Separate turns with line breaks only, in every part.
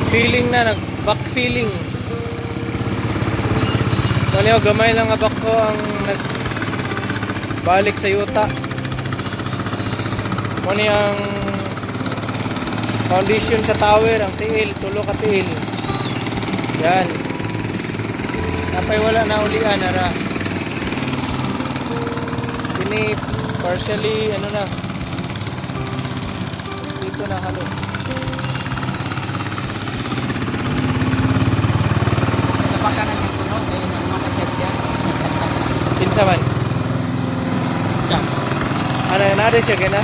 Nag-filling na, nag-back filling. Ano, gamay lang nga backhoe ang nag balik sa yuta. Mo ni ang foundation sa tower, ang tiil, tulo ka tiil. Yan. Napay wala na ulian, ara. Kini partially ano na. Dito na halos.
Napakanan yung puno, kaya makasya siya.
Kinsa man?
Siya.
Ano na siya gana?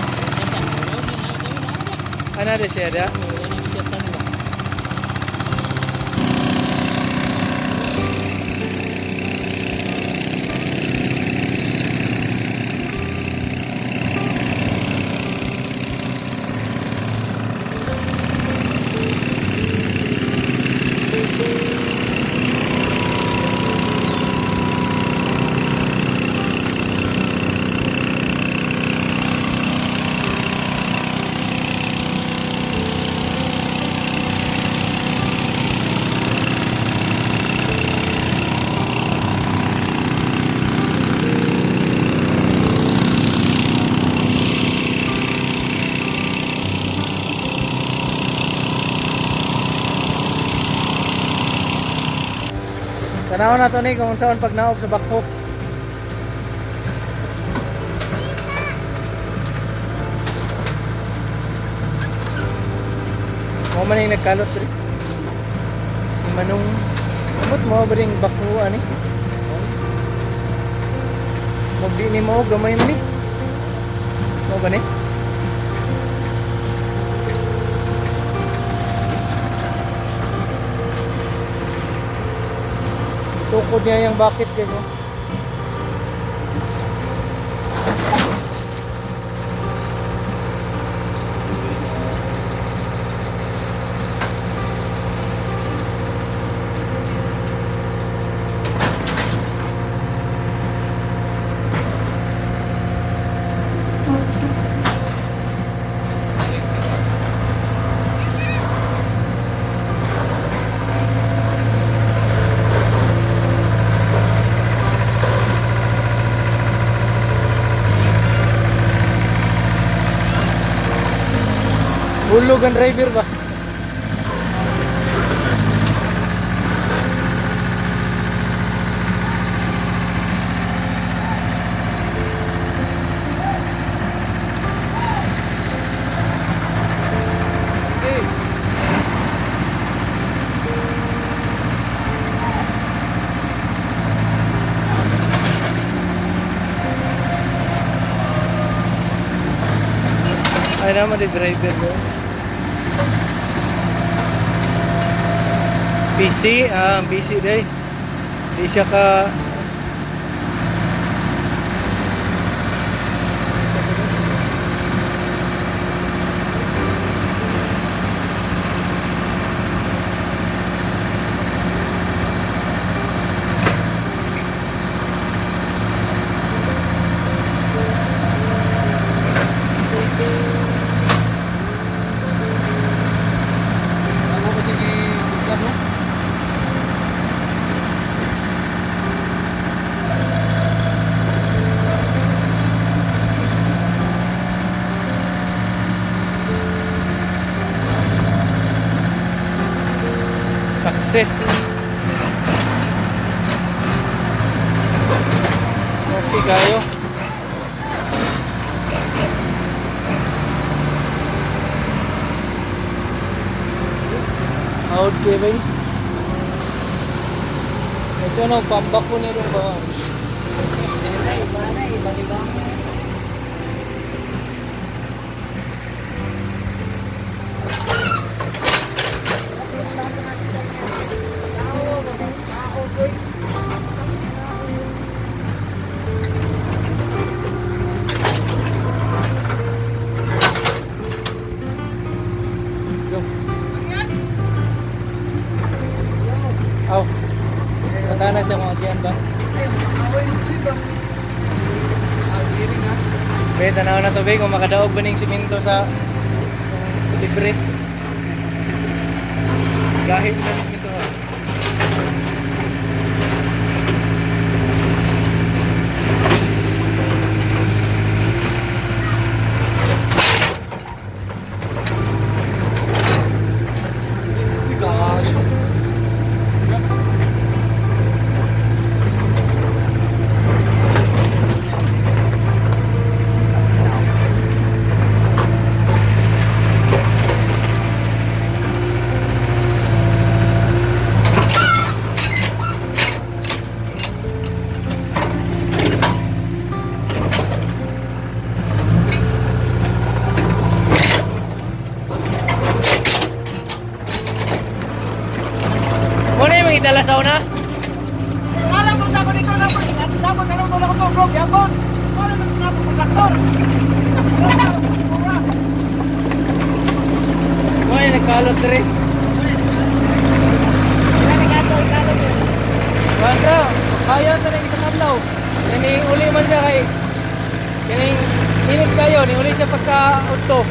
Ano na siya da? Tanaw na to ni kung unsaon pagnaog sa backhoe. Mo man yung nagkalot diri. Si Manong, amot mo ba ring backhoe ani? Mog di ni mo gamay man ni. Mo ba ni? Tukod niya yung bucket, guys. Oh. Hulog ang driver ba? Okay. Ay naman di driver ba? Busy, busy day. Di siya ka.
Ano ko sige, no?
Success. Okay kayo. Out kevin. Ito no, pambako ni rin ba?
Iba na, ibang-iba.
Go. Aw. Kata na siya mga agyan ba? Be, tanaw na to be, kung makadaog ba ning simento sa libre. Gahit sa ito ha. Muna yung mga idala sa una?
Alam ko sa dito na dapat karon wala ko tong bro, yapon. Wala man sinabi ko traktor.
Muna yung nagkalot rin. Wala, kaya ta ng isang adlaw. Kani uli man siya kay kining init kayo ni uli siya pagka udto.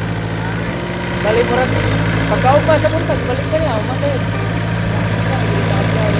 Bali murag pagkaupa sa buntag balik ka niya umatay. Isa ka adlaw.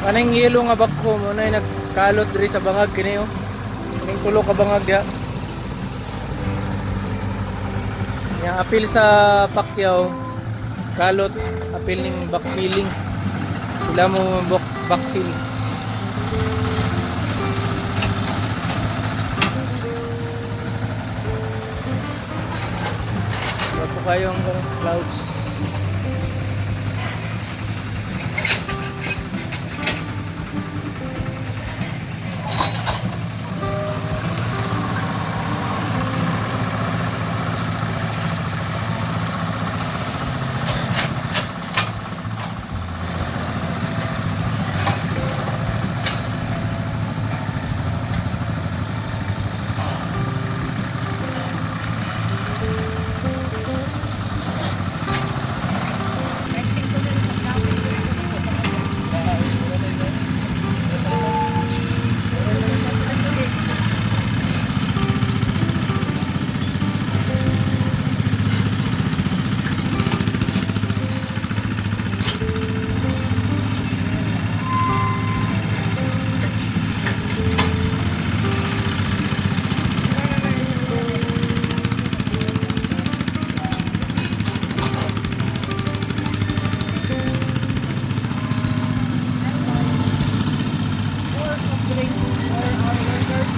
Anang yelo nga bakko mo na nagkalot diri sa bangag kini oh. Kining tulo ka bangag diha. Yang apil sa Pacquiao kalot apil ning backfilling. Sila mo backfill. Kayo ang clouds.
More soft drinks for our workers.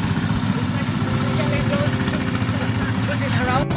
Especially those who's in around.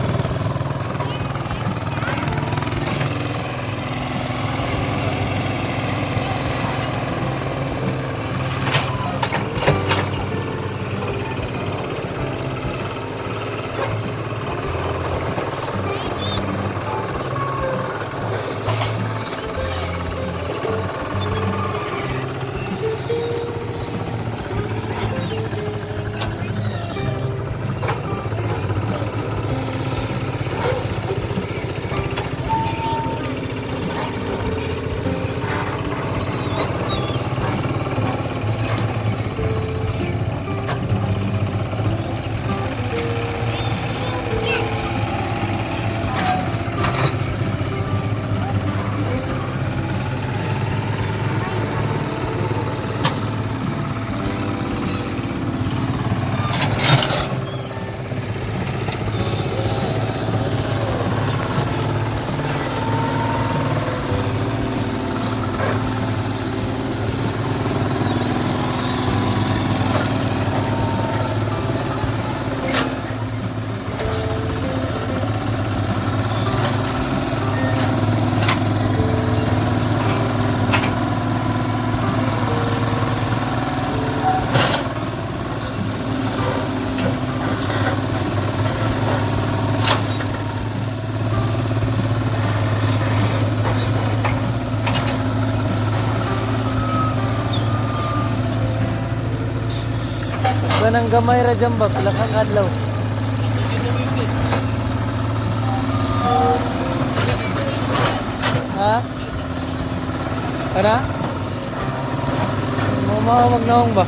Ganang gamay ra dyan ba? Pila ka kadlaw. Ha? Kana? Mo mao magnaong ba?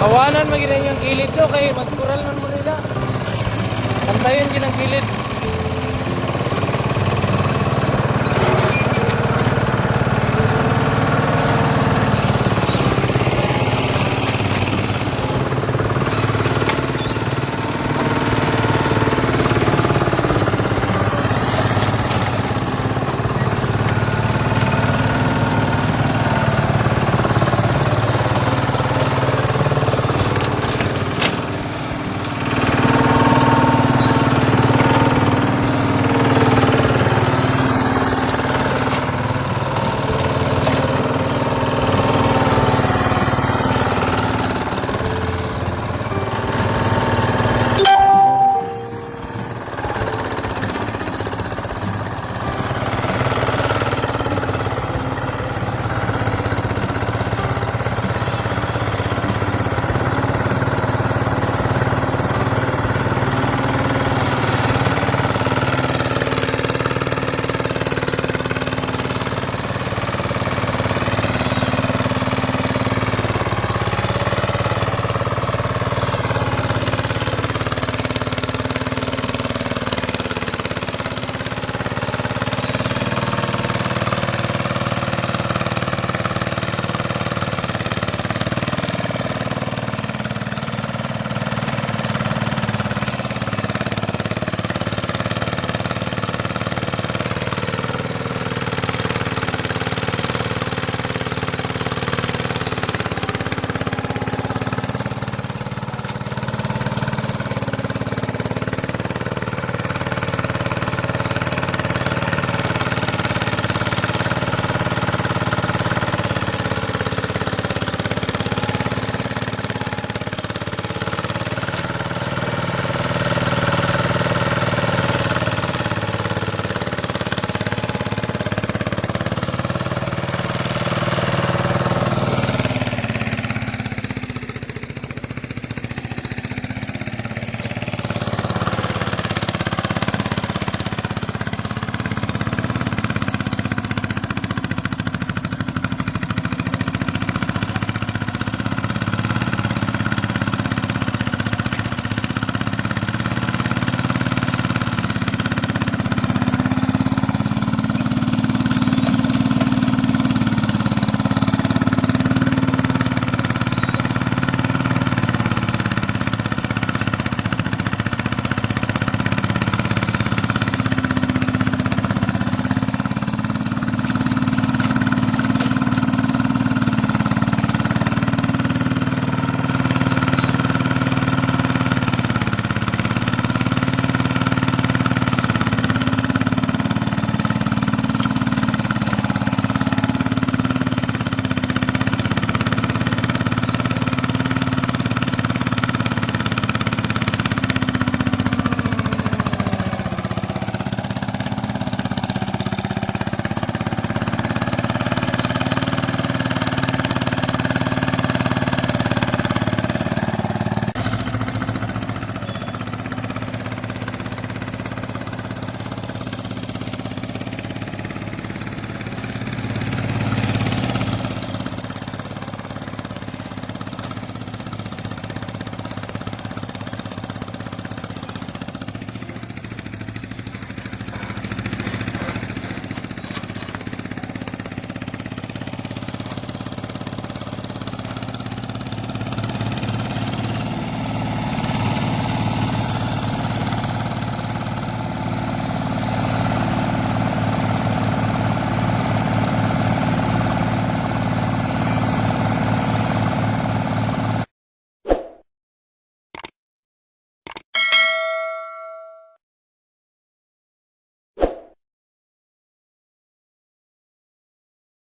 Kawanan man gid yung kilid do kay magkural man mo nila. Pantayon gid ang kilid.